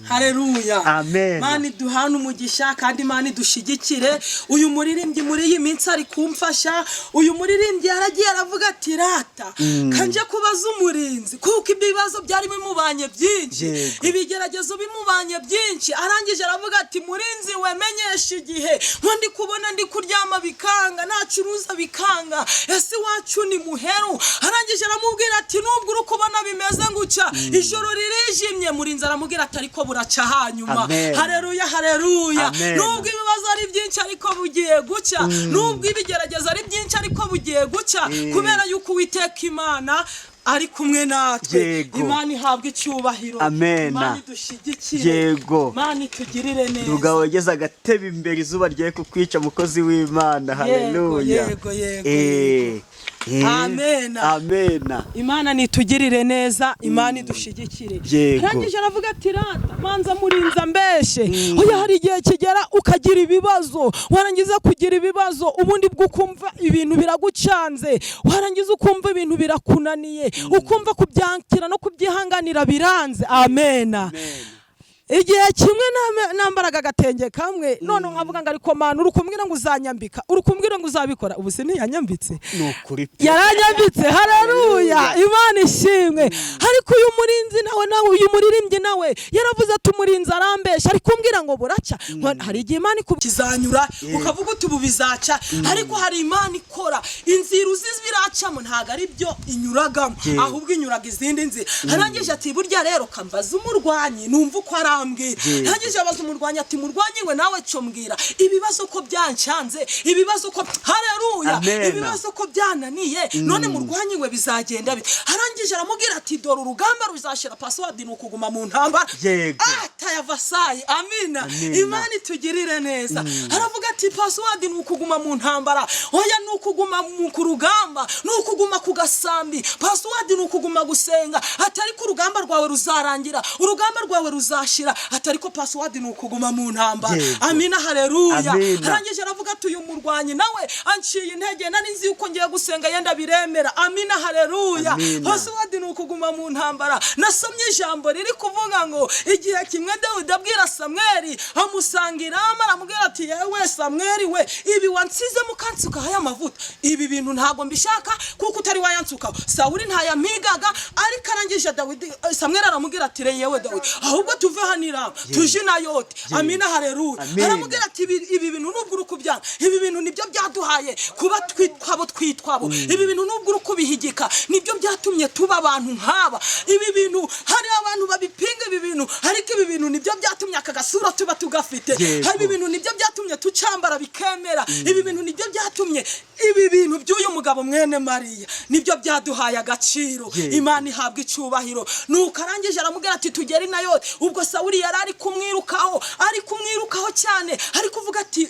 Hareruya! Amen. Mana iduhane umugisha, kandi Imana idushigikire. Uyu muririmbyi muri iyi minsi ari kumfasha. Uyu muririmbyi yaragiye aravuga ati: "Rata kanje kubaza umurinzi," kuko ibibazo byari bimubanye byinshi, ibigeragezo bimubanye byinshi. Arangije aravuga ati: "Murinzi we, menyesha igihe, nko ndi kubona ndi kuryama bikanga, nacuruza bikanga, ese iwacu ni muheru?" Arangije aramubwira ati: "Nubwo uri kubona bimeze nguca, ijoro ririjimye." Murinzi aramubwira ati: "Ariko buraca hanyuma." Amen. Hareruya, hareruya! Amen. Nubwo ibibazo ari byinshi, ariko bugiye gucya. Nubwo ibigeragezo ari byinshi, ariko bugiye gucya, kubera yuko Uwiteka Imana ari kumwe natwe. Imana ihabwa icyubahiro. Amen. Imana idushyigikire. Imana itugirire neza. Duga wegeze agatebe imbere, izuba rye kukwica, mukozi w'Imana. Haleluya! Yego, yego. Amena. Amena. Imana nitugirire neza, Imana idushigikire. Arangije aravuga ati rata manza murinza mbeshe. Oya, hari igihe kigera ukagira ibibazo, warangiza kugira ibibazo ubundi bwo ukumva ibintu biragucanze, warangiza ukumva ibintu birakunaniye, ukumva kubyakira no kubyihanganira biranze. Amena. Igihe kimwe nambaraga agatenge kamwe, none nkavuga ngo ariko Mana, uri kumbwira ngo uzanyambika, uri kumbwira ngo uzabikora, ubu se ntiyanyambitse? Nukuri. Yaranyambitse, haleluya, Imana ishimwe. Ariko uyu murinzi nawe uyu muririmbyi nawe yaravuze ati umurinzi arambesha, ari kumbwira ngo buraca. Hari igihe Imana ikuzanyura ukavuga uti ubu bizaca, ariko hari Imana ikora inzira uzi biracamo, ntago ari byo inyuragamo, ahubwo inyuraga izindi nzira. Arangije ati burya rero kambaza umurwanyi numva uko arambwira. Arangije abaza umurwanyi ati murwanyi we nawe cyo mbwira ibibazo ko byancanze, ibibazo ko haleluya, ibibazo ko byananiye, none murwanyi we bizagenda bite? Arangije aramubwira ati dore urugamba ruzashira, password ni ukuguma mu ntambara. Atayavasayi. Amina. Imana itugirire neza. Aravuga ati password ni ukuguma mu ntambara. Oya, ni ukuguma ku rugamba, ni ukuguma ku gasambi. Password ni ukuguma gusenga, atari ko urugamba rwawe ruzarangira, urugamba rwawe ruzashira, atari ko password ni ukuguma mu ntambara. Amina, haleluya. Arangije aravuga ati uyu murwanyi nawe anciye intege, nari nzi yuko ngiye gusenga yenda biremera. Amina, haleluya. Password ni ukuguma mu ntambara. Nasomye ijambo riri kuvuga ngo igihe kimwe Dawidi abwira Samweli, amusanga i Rama, aramubwira ati yewe Samweli we, ibi wansizemo ukansukaho aya mavuta, ibi bintu ntabwo mbishaka kuko utari wayansukaho. Sawuli ntayamigaga, ariko arangije Dawidi, Samweli aramubwira ati yewe Dawidi, ahubwo tuve hano i Rama tuje i Nayoti. Amina, haleluya. Aramubwira ati ibi bintu nubwo uri kubyanga, ibi bintu nibyo byaduhaye kuba twitwabo twitwabo, ibi bintu nubwo uri kubihigika nibyo byatumye tuba abantu nk'aba, ibi bintu hari abantu babipinga ibi bintu, ariko ibi bintu nibyo byatumye aka gasura tuba tugafite, hari ibi bintu nibyo byatumye tucambara bikemera, ibi bintu nibyo byatumye ibi bintu by'uyu mugabo mwene Mariya nibyo byaduhaye agaciro. Imana ihabwa icyubahiro. Nuko arangije aramubwira ati tugere i Nayoti. Ubwo Sawuli yari ari kumwirukaho, ari kumwirukaho cyane, ari kuvuga ati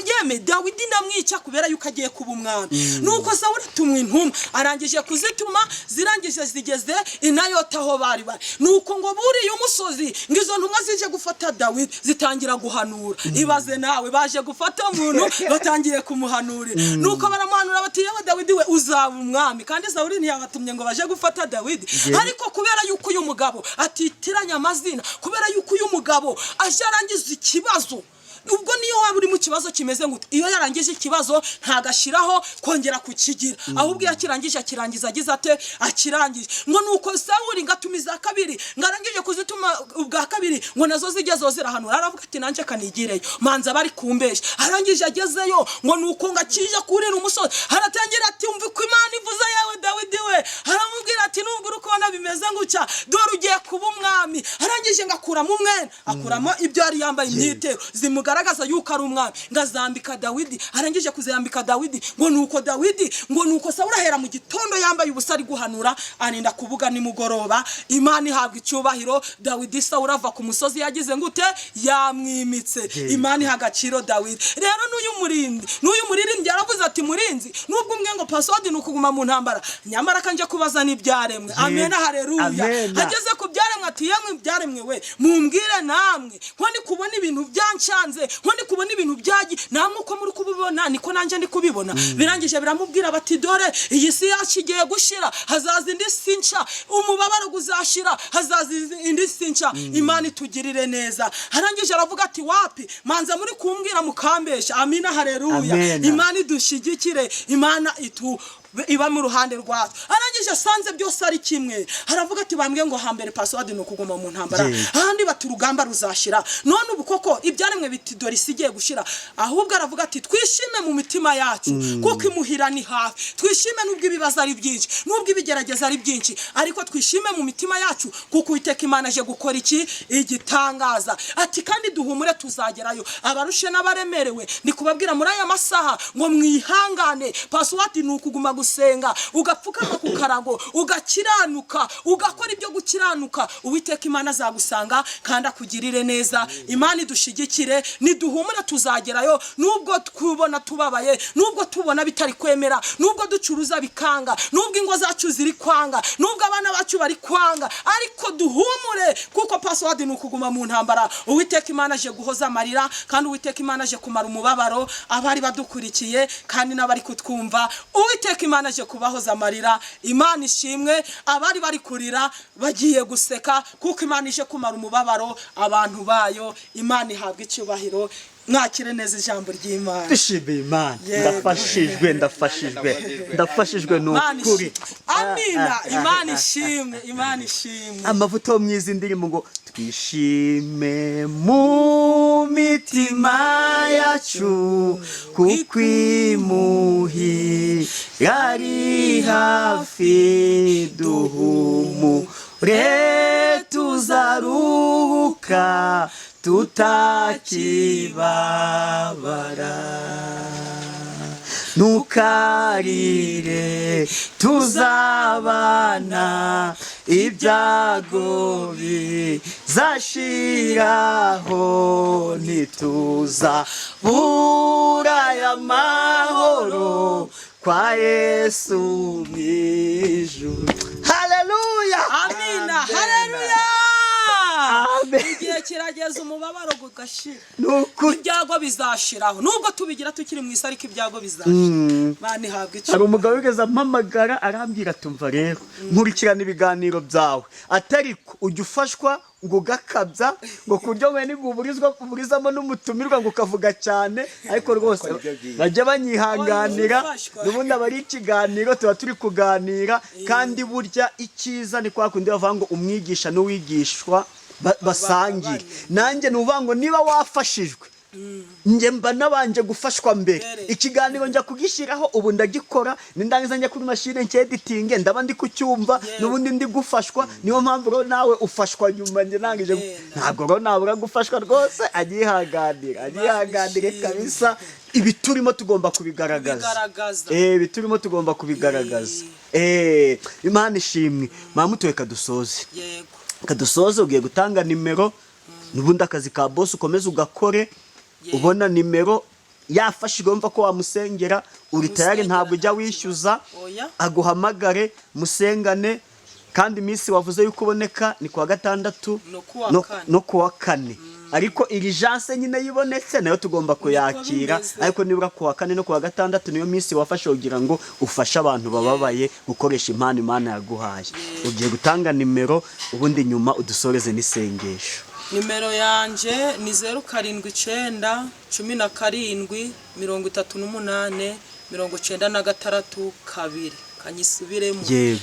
yeme Dawidi ndamwica kubera yuko agiye kuba umwami. Nuko Sawuli atumwa intumwa, arangije kuzituma, zirangije zigeze i Nayoti aho bari bari. Nuko ngo buriye umusozi, ngo izo ntumwa zije gufata Dawidi zitangira guhanura. Ibaze nawe, baje gufata umuntu batangiye kumuhanurira. Nuko baramuhanura bati yewe Dawidi we uzaba umwami. Kandi Sawuli ntiyabatumye ngo baje gufata Dawidi, ariko kubera yuko uyu mugabo atitiranya amazina, kubera yuko uyu mugabo aje arangiza ikibazo, ubwo niyo waba uri mu kibazo kimeze gute, iyo yarangije ikibazo ntagashiraho kongera kukigira, ahubwo iyo akirangije akirangiza agize ate, akirangije. Ngo nuko Sawuli ngatumiza kabiri, ngarangije kuzituma ubwa kabiri, ngo nazo zigezeho zirahanura. Aravuga ati nanjye kanigireyo, manza bari kumbesha. Arangije agezeyo, ngo nuko ngakije kurira umusozi, haratangira ati umva uko Imana ivuze yewe Dawidi we. Aramubwira ati nubwo uri kubona bimeze ngucya, dore ugiye kuba umwami. Arangije ngakuramo umwenda, akuramo ibyo yari yambaye, imyitero zimugaragaza yuko ari umwami, ngazambika Dawidi. Arangije kuzambika Dawidi, ngo nuko Dawidi, ngo nuko Sawuli ahera mu gitondo yambaye ubusa ari guhanura, arinda kubuga nimugoroba. Imana ihabwa icyubahiro. Dawidi Sawuli ava ku musozi yagize ngute, yamwimitse. Imana iha agaciro Dawidi. Rero n'uyu murindi, n'uyu muririmbyi yaravuze ati murinzi, nubwo umwe ngo password ni ukuguma mu ntambara, nyamara kanje kubaza n'ibyaremwe. Amena, haleluya. Ageze ku byaremwe ati yemwe ibyaremwe we, mumbwire namwe, nko ndi kubona ibintu byancanze, nko ndi kubona ibintu byagi, namwe uko muri kubibona niko nanjye ndi kubibona. Birangije biramubwira bati dore iyi si yacu igiye gushira, hazaza indi si nshya, umubabaro uzashira, hazaza indi si nshya. Imana itugirire neza. Arangije aravuga ati wapi, manza muri kumbwira mukambesha. Amina, haleluya. Imana idushyigikire, Imana itu iba mu ruhande rwacu. Arangije asanze byose ari kimwe, aravuga ati bambwiye ngo hambere password ni ukuguma mu ntambara, ahandi bati urugamba ruzashira, none ubu koko ibyaremwe biti dore isi igiye gushira. Ahubwo aravuga ati twishime mu mitima yacu kuko imuhira ni hafi, twishime nubwo ibibazo ari byinshi, nubwo ibigerageza ari byinshi, ariko twishime mu mitima yacu kuko Uwiteka Imana aje gukora iki, igitangaza. Ati kandi duhumure tuzagerayo. Abarushe n'abaremerewe ndi kubabwira muri aya masaha ngo mwihangane, password ni ukuguma gusenga, ugapfukama ku karago, ugakiranuka, ugakora ibyo gukiranuka, Uwiteka Imana azagusanga kandi akugirire neza. Imana idushigikire, niduhumura tuzagerayo, nubwo twubona tubabaye, nubwo tubona bitari kwemera, nubwo ducuruza bikanga, nubwo ingo zacu ziri kwanga, nubwo abana bacu bari kwanga, ariko duhumure, kuko password ni ukuguma mu ntambara. Uwiteka Imana aje guhoza amarira, kandi Uwiteka Imana aje kumara umubabaro abari badukurikiye kandi n'abari kutwumva. Uwiteka Imana aje kubahoza amarira. Imana ishimwe, abari bari kurira bagiye guseka, kuko Imana ije kumara umubabaro abantu bayo. Imana ihabwa icyubahiro. Mwakire neza ijambo ry'Imana. Dushimiye Imana. Yego. Ndafashijwe, ndafashijwe, ndafashijwe, ni Imana ukuri. ishimwe. Amina. Imana ishimwe, Imana ishimwe. Amavuta yo mwiza, indirimbo ngo twishime mu mitima yacu, kuko imuhira ari hafi, duhumure tuzaruhuka tutakibabara, ntukarire tuzabana, ibyago bizashiraho, ntituza bura aya mahoro kwa Yesu mw'ijuru. Haleluya! Amina, haleluya. Amen. Igihe kirageze umubabaro ugashira, Ni ukuri. Ibyago bizashiraho, nubwo tubigira tukiri mu isi, ariko ibyago bizashira. Imana ihabwa Hari icyubahiro. umugabo wigeze ampamagara, arambwira, "Tumva rero, nkurikirana ibiganiro byawe, atari ko ujya ufashwa ngo ugakabya, ngo ku buryo wenda ngo uburizamo n'umutumirwa, ngo ukavuga cyane." Ariko rwose bajya banyihanganira. Oya, ufashwa. N'ubundi aba ari ikiganiro, tuba turi kuganira. Kandi burya icyiza ni kwa kundi bavuga ngo umwigisha n'uwigishwa basangire. Nanjye ni ukuvuga ngo niba wafashijwe, njye mba nabanje gufashwa mbere. Mbere. Ikiganiro njya kugishyiraho, ubu ndagikora, nindangiza njya kuri mashine ncyeditinge, ndaba ndi kucyumva n'ubundi ndi gufashwa. Niyo mpamvu rero nawe ufashwa nyuma, njye nangije. Yenda. Ntabwo rero nabura gufashwa rwose, agihanganire, agihanganire. Ishimwe. Kabisa, ibi turimo tugomba kubigaragaza. Kubigaragaza. Ibi turimo tugomba kubigaragaza. Imana ishimwe. Mama, reka dusoze. Yego. Reka dusoze. Ugiye gutanga nimero, n'ubundi akazi ka bosi ukomeze ugakore. Yego. Ubona nimero, yafashijwe, wumva ko wamusengera, uri tayari. Musengera. Ntabwo ujya Nta wishyuza. kibazo. Oya. Aguhamagare musengane. Kandi iminsi wavuze yuko uboneka ni kuwa gatandatu No kuwa kane. No kuwa kane. Ariko urgence nyine yibonetse nayo tugomba kuyakira. Bimeze. Ariko nibura kuwa kane no kuwa gatandatu niyo minsi wafashe kugira ngo ufashe abantu bababaye, gukoresha impano Imana yaguhaye. Ugiye gutanga nimero, ubundi nyuma udusoreze n'isengesho. Nimero yanje ni 0791783962. Kanyisubiremo. Yego.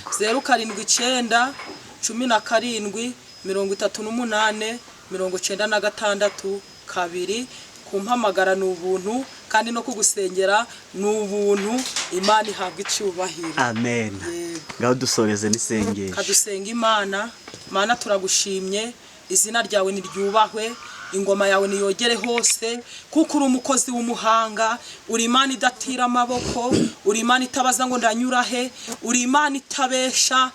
0791738962. Kumpamagara ni ubuntu, kandi no kugusengera ni ubuntu. Imana ihabwa icyubahiro. Amen. Yego. Ngaho dusoreze n'isengesho. Kadusenga Imana. Mana, turagushimye, izina ryawe niryubahwe, ingoma yawe niyogere hose, kuko uri umukozi w'umuhanga, uri Imana idatira amaboko, uri Imana itabaza ngo ndanyura he, uri Imana itabesha.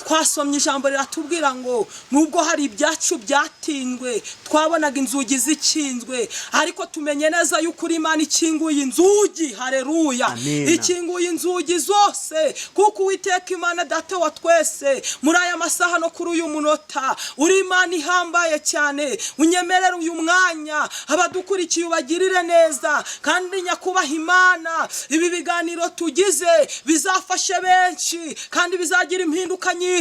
Twasomye ijambo riratubwira ngo nubwo hari ibyacu byatinzwe, twabonaga inzugi zikinzwe, ariko tumenye neza yuko uri Imana ikinguye inzugi. Hareruya! Amina. Ikinguye inzugi zose, kuko Uwiteka Imana Data wa twese, muri aya masaha no kuri uyu munota, uri Imana ihambaye cyane. Unyemerere uyu mwanya abadukurikiye ubagirire neza, kandi nyakubaha Imana, ibi biganiro tugize bizafashe benshi kandi bizagira impinduka nyinshi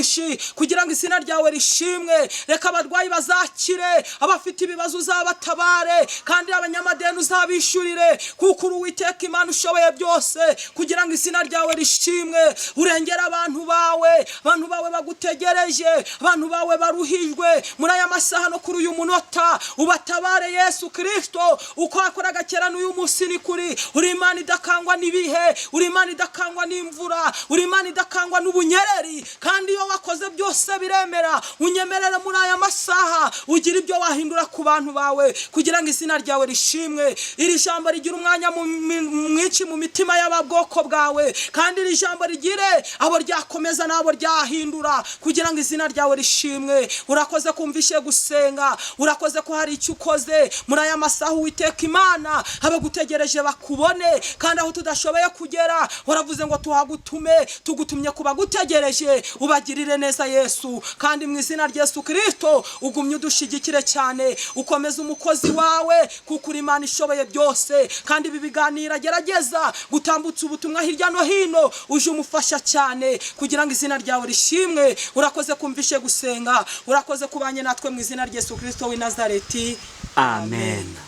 kugira ngo izina ryawe rishimwe. Reka abarwayi bazakire, abafite ibibazo uzabatabare, kandi abanyamadeni uzabishyurire, kuko uri Uwiteka Imana ushoboye byose, kugira ngo izina ryawe rishimwe. Urengere abantu bawe, abantu bawe bagutegereje, abantu bawe baruhijwe muri aya masaha no kuri uyu munota, ubatabare Yesu Kirisito. Uko wakoraga kera n'uyu munsi ni kuri. Uri Imana idakangwa n'ibihe, uri Imana idakangwa n'imvura, uri Imana idakangwa n'ubunyereri, kandi iyo wakoze byose biremera. Unyemerere muri aya masaha ugira ibyo wahindura ku bantu bawe kugira ngo izina ryawe rishimwe. Iri jambo rigira umwanya mwinshi mu mitima y'ababwoko bwawe, kandi iri jambo rigire abo ryakomeza n'abo ryahindura kugira ngo izina ryawe rishimwe. Urakoze kumvishe gusenga, urakoze ko hari icyo ukoze muri aya masaha. Uwiteka Imana, abagutegereje bakubone, kandi aho tudashoboye kugera waravuze ngo tuhagutume, tugutumye ku bagutegereje, ubagirire neza Yesu. Kandi mu izina rya Yesu Kristo ugumye udushigikire cyane, ukomeze umukozi wawe kuko uri Imana ishoboye byose. Kandi ibi biganiro agerageza gutambutsa ubutumwa hirya no hino, uje umufasha cyane kugira ngo izina ryawe rishimwe. Urakoze kumvishe gusenga, urakoze kubanye natwe mu izina rya Yesu Kristo w'i Nazareti. Amen.